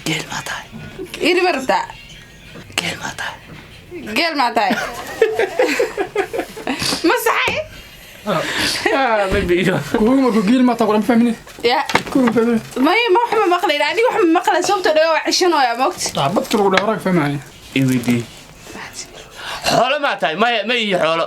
Geel maa tahay? Iri ma rabtaa? Geel maa tahay? Geel maa tahay? Ma saxay? Kuugu markuu giil maata qura ma fahmine. Ya. Kuugu ma fahmine. Maya, ma wax ma maqlayn aniga, wax ma maqlayn sababtoo dhagaa waa cishanooya moogta. Badka lagu dhaha horaa ka fahmaani. I weydii, xoolo maa tahay? Maya, ma iyo xoolo.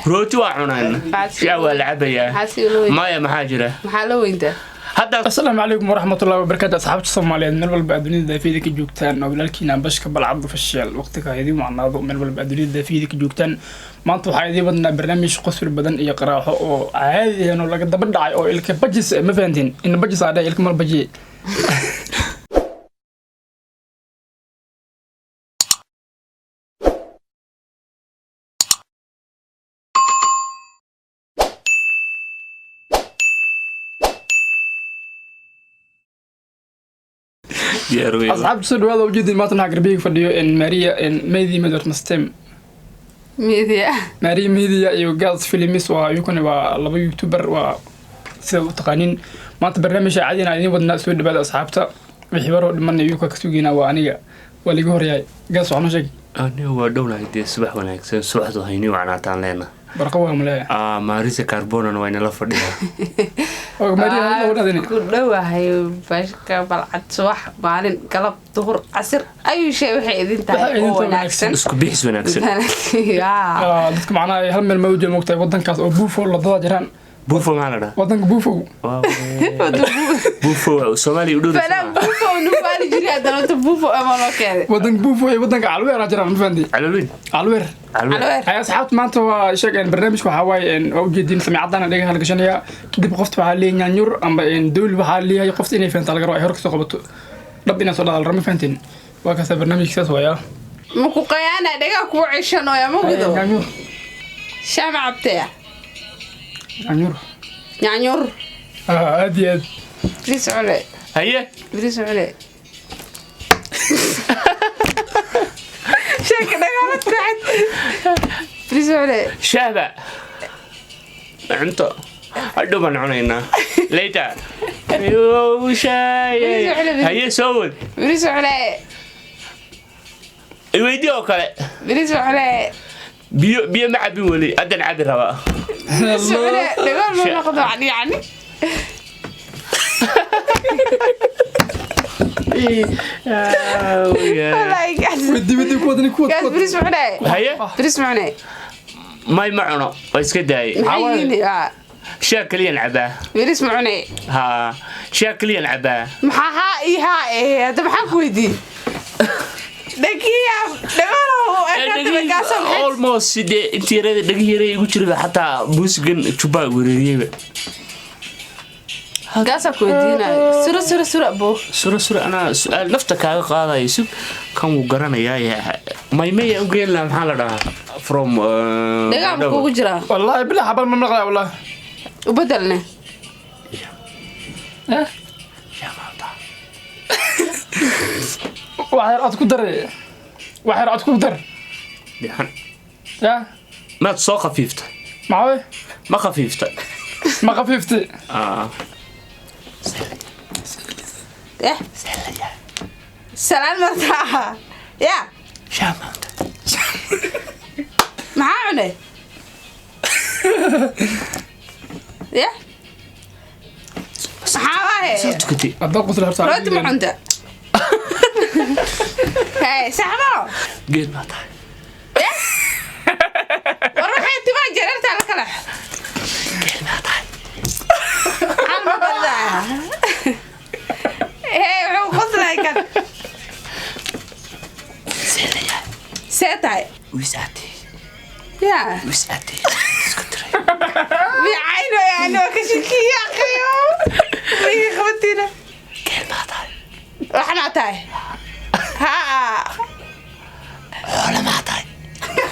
Rooti waa cunaan, shaa waa la cabayaa. Maxaa si loo weyn? Maya, maxaa jira? Maxaa la weyntaa? Hadda. Asalaamu calaykum waraxmatullahi wabarakaatu, asxaabta Soomaaliyeed meel walba aad dunida daafiyada ka joogtaan. Oo walaalkiina Bashka Balcad Official, waqtiga idiin wacnaado meel walba aad dunida daafiyada ka joogtaan. Maanta waxaa idiin wadnaa barnaamij qosol badan iyo qaraaxo oo caadi ahaan oo laga daba dhacay oo ilka bajis ma fahantiin in bajis aa dhahay ilka mal bajiye. Diyaar weyn. Asxaabta, soo dhawaada. Ujeedin maanta waxaa garbiga fadhiyo in Maria in Media Medort Mastem. Media. Maria Media iyo Gals Films waa iyukuna waa laba YouTuber, waa sida u taqaanin. Maanta barnaamijka caadina idiin wadnaa. Soo dhawaada asxaabta. Wixii baroo dhiman iyuka ka sugeynaa. Waa aniga, waa liga horyahay. Gas, waxaa noo sheeg. Aniga waa dhownahay dee. Subax wanaagsan, subaxdu haynii wacnaataan leena. Barqa waa maleeya. Ah, Marisa Carbonan waa inala fadhiyaa. Oo Maria hada wadadini. Ku dhowahay Bashka Balcad. Subax, maalin, galab, duhur, casir ayuu shay waxay idin tahay Waxay idin oo tahay. wanaagsan. Isku bixis wanaagsan. Yaa. Dadka macnaha hal meel ma ujeed moogtahay wadankaas oo buufo ladada jiraan. Buufo maxaa la dhahaa? Wadanka buufow. Buufo waa Soomaaliya u dhow. Fanaan buufo nufaali jiri haddana wata buufo ama loo keenay. Wadanka buufo iyo wadanka Calweer aa jiraan, ma fahanti? Caloolweyn. Calweer. Caloolweyn. Calweer. Hay asxaabta, maanta waa sheegeen barnaamijka waxaa waaye waa ujeedin samiicadana dhagaha la gashanaya. Kadib qofta waxaa leeyahay nyaanyur amba dawli waxaa leeyahay qofta inay fahantaa laga rabo, ay hor kasoo qabato dhab inaa soo dhadaal rama fahantiin. Waa kaasa barnaamijka, saas waayaa. Ma ku qayaana dhagaa kugu cishanooya ma gudo. Nyaanyur. Shaama cabteya. Nyaanyur. Nyaanyur. Aad iyo aad. Bris cule. Haye. Bris cule. Sheeka dhagaala tacad. Bris cule. Shahba cunto hadhow baan cunaynaa later. Haye, soo wad. Bris cule. Iweydii oo kale. Bris cule. Biyo, biyo ma cabin weli, haddan cabi rabaa. Bris cule. Dhagaal ma noqdo yacni. Wallaahi gaas. Wedi wedi ku wadani ku Gaas wad. bris cule. Haye. Bris cune. May, ma cuno, waa iska daayay. Maxay yihiin? Shaah keliyan cabaa. Bris ma cune. Haa, shaah keliyan cabaa. Maxaa haa iyo haa eh hadda maxaan ku weydiiyey? Dhagiya dhagaal. Almost dee intii yarada dhagihii yara igu jiraba xataa muusigan jubbaa wereeriyeyba. Gaasaa ku weydiinayo suro suro suro abo. Suro suro, anaa su-aal nafta kaaga qaadayo. Sug, kan wuu garanayaa. Maymaya u geen lahaa, maxaa la dhahaa from Dhagaa ma kugu jiraa? Wallaahi bilaa xabal ma maqlaya wallaahi. U bedelne. Eh? Wax yar aad ku daray, wax yar aad ku dar. Ya. Maad soo khafiifta? Maxaa wey? Ma khafiifta? Ma khafiifti. Ah. Eh, salaan martaa ya. Shaah maanta. Maxaa cunay ya? Maxaa waaye? Soo tukatay. Haddaad qosol horta. Rooti ma cunta? Hey, saxbo. Geed maa tahay? War waxay timaa jareertaa la kala. Geel maa tahay? Calma badaa. Hey, wuxuu qoslay kan. Seelayaa. See tahay? Wisaatee. Ya. Wisaatee isku tiray. Micayno yani waa ka shakiya qiyo. Miga qabatina. Geel maa tahay? Waxna tahay. Ha. Xoolo maa tahay?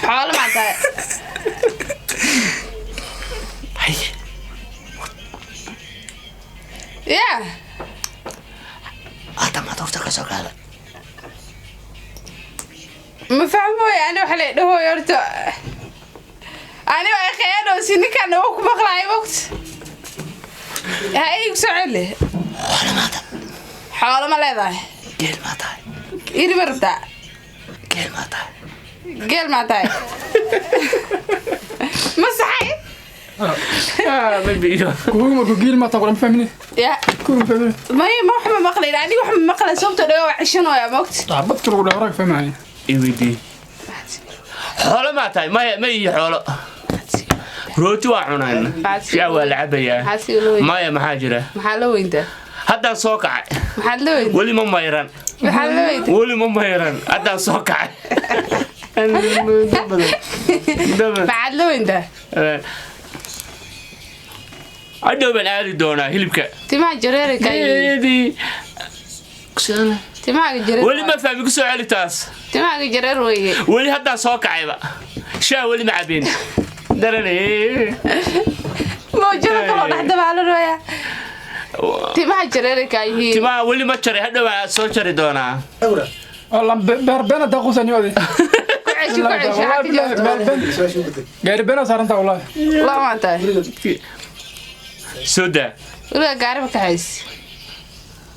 Xoolo ma tahay? Haye. Ya. Hadda maad horta ka soo qaada. Ma fahmo yani waxa la dhaho horta. Ani waa khiyaano si ninkan uu ku maqlaay waqt. Ha igu soo celi. Xoolo maa tahay? Xoolo ma leedahay? Geel maa tahay? Iri ma rabtaa? Geel maa tahay? Geel maa tahay? Ma saxay? Maybe. Kuugu markuu giil maata qura ma fahmine. Ya. Kuugu ma fahmine. Maya, ma wax ma maqlayn aniga, wax ma maqlayn sababtoo dhaga waa cishanooya moogta. Badka lagu dhaha waraag fahmaaya. Iweydii, xoolo maa tahay? Maya, ma ihi xoolo. Rooti waa cunaan, shaa waa la cabayaa. Maxaa si ula weyn? Maya, maxaa jira? Maxaa la weyntaa? Haddaan soo kacay. Maxaad la weyntaa? Weli ma mayran. Maxaad la weyntaa? Weli ma mayran, haddaan soo kacay. Maxaad la weyntaa? Hadhow baan aadi doonaa hilibka. Timaha jareeri ka Geedii. Timahaaga jareer. Weli ma fahmi, ku soo celi taas. Timahaaga jareer weye. Weli haddaan soo kacayba, shaa weli ma cabin darane. Mawjado kaloo dhex dabaalanaya, timaha jareeri kaa yihiin. Timaha weli ma jaray, hadhow baan soo jari doonaa. Beer been hadaa quusani odi. Ku ceshi, ku ceshi, waxaa ka jawaabta. Gaari been saaranta wallahi. Loo maa tahay? Soo daa. Weligaa gaari ma kaxays?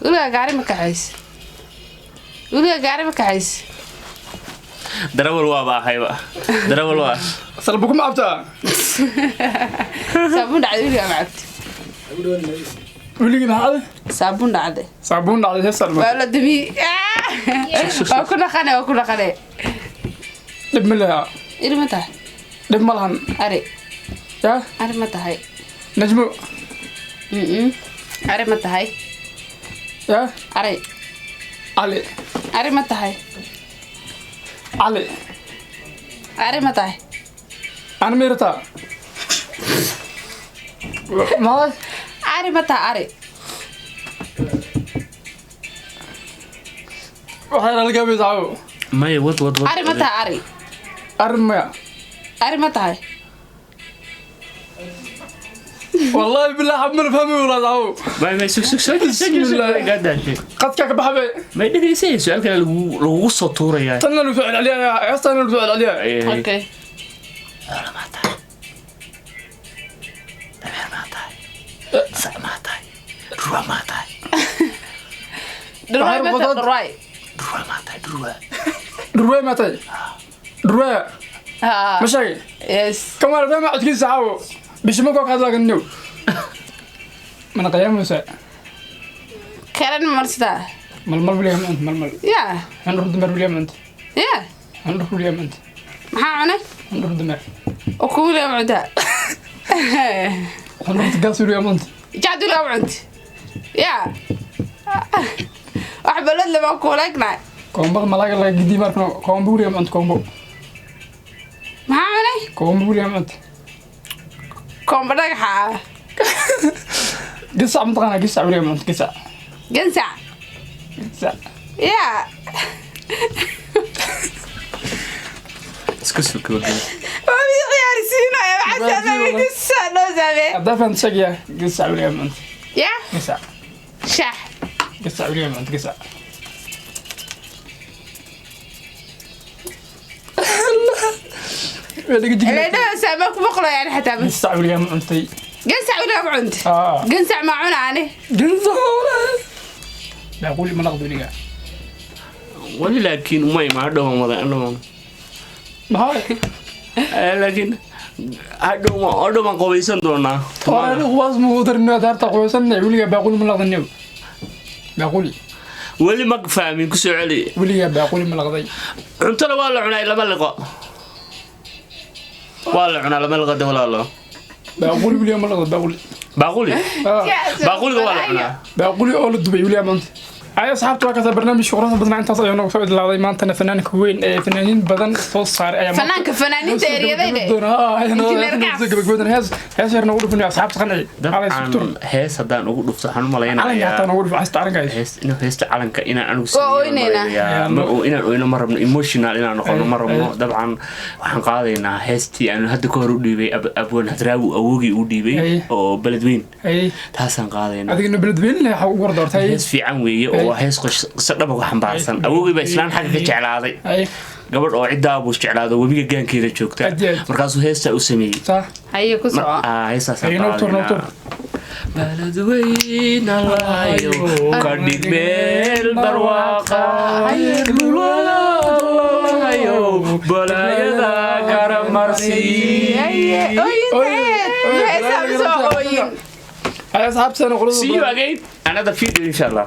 Weligaa gaari ma kaxays? Weligaa gaari ma kaxays? Darawal waaba ahayba, darawal waa. Salbu kuma cabtaa? Saabuun dhacday weligaa ma cabti? Weligii maxaa adi? Saabuun dhacday. Saabuun dhacday hees salma. Waa la damiye, waa ku dhaqane, waa ku dhaqane. Dhib ma leha. Iri ma tahay? Dhib ma lahan. Ari. Yaa. Ari ma tahay? Najmo. Ari ma tahay? Yaa. Ari. Cali. Ari ma tahay? Cali. Ari ma tahay? Ana miirata maxaa? Ari ma tahay? Ari. Waxay nalgabaysaa. Maya, wad wad wad. Ari ma tahay? Ari. Arrin maya. Ari ma tahay? Wallahi billahi xab mana fahmi walaa saxaabo. May, may, sug sug sug sug sug. Bismillah. Gaadaashay. Qadka ka baxabe. May, dhegaysay, su-aal kale lagugu soo tuurayaa. Tanna lagu soo celceliyaa, heestaana lagu soo celceliyaa. Okay. Xoolo maa tahay? Dameer maa tahay? Sac maa tahay? Dhurwa maa tahay? Dhurwaay ma tahay? Dhurwaay. Dhurwa maa tahay? Dhurwa. Dhurwee maa tahay? Dhurwee. Ha. Ma sheegay? Yes. Kan waa la fahma codkiisa saxaabo, bishimo koo ka hadlaa kan mana qiyaamaysa. Karan ma marsataa? Malmal weligaa ma cunta malmal? Ya. Xandhur dameer weligaa ma cunta? Ya. Xandhur weligaa ma cunta? Maxaa cunay? Xandhur dameer. Ukun weligaa ma cuntaa? Xandhurta gaas weligaa ma cunta? Jaad weligaa ma cunta? Ya, wax balad lama kuuleegnahay. Koombada malaaga laga gidi markano, koombo weligaa ma cunta koombo? Maxaa cunay? Koombo weligaa ma cunta? Koomba dhagaxa ah. Gisac ma taqaanaa? Gisac weligaa ma cunta gisac? Gansac. Gisac. Ya. Isku soo gabagabo. Waa mid ciyaarsiinaya, maxaa saamey? Gasac noo saamee. Haddaa fahamta sheegaya, gisac weligaa ma cunta? Ya. Gisac. Shax. Gisac weligaa ma cunta gisac? Leedhaha saamee ku maqlayaan xataa. Gisac weligaa ma cuntay? Gansac weligaa ma cunta? Aa. Gansac ma cuna ani. Gisac baaquli ma laqdo weligaa? Weli laakiin uma imaan, hadhow waan wada hadhow. Maxaa? Laakiin hadhow hadhow baan qobaysan doonaa. Hore kuwaas ma u darin daarta qoysanay, weligaa baaquli ma laqdanay baaquli? Weli ma fahmin, ku soo celi. Weligaa baaquli ma laqday? Cuntada waa la cunaa, lama liqo, waa la cunaa, lama liqo de walaalo. Baaquli weligaa ma laqday baaquli? Baaquli. Baaquliga waa la cunaa. Baaquli oo la dubay weligaa maanta? Ay asxaabta, waa kaasa barnaamijka quruxda badnaa, intaas ayaa noogu soo idlaaday. Maantana fanaanka weyn ee fanaaniin badan soo saaray ayaa Fanaanka fanaaniinta eryaday dhe. Injineer Gaas. Gabagabadana hees, hees yar noogu dhufinayo, asxaabta qanci. Dabcan hees haddaan ugu dhufto waxaan u Calanka malaynayaa hataa noogu dhufo, heesta calanka. Hees inuu heesta calanka inaan anigu Waa sameeyo oynaynaa. malaynayaa. Inaan oyno ma rabno, emotional inaan noqono ma rabno. Dabcan waxaan qaadaynaa heestii aan hadda ka hor u dhiibay Abwan Hadraawi, awogii u dhiibay oo Beledweyn. Ay. Taasaan qaadaynaa. Adigana Beledweyne waxa ugu war doortay? Hees fiican weeye oo waa hees qiso dhaba ku xambaarsan. Awogii baa islaan xagga ka jeclaaday, ay gabadh oo ciddaa buu jeclaado, webiga gaankeeda joogta. Aad iyo aad. Markaasuu heestaa u sameeyey. Sax. Haye, ku soco. Heestaasaan Ay, noo tur, noo tur. qaadaynaa. Beledweyn Allahayow ka dhig meel barwaaqa. Allahayow balaayada garamarsi. Ooyinteed heesaa soo ooyin. Asxaabteena quruxda See you badan. again another video, inshallah.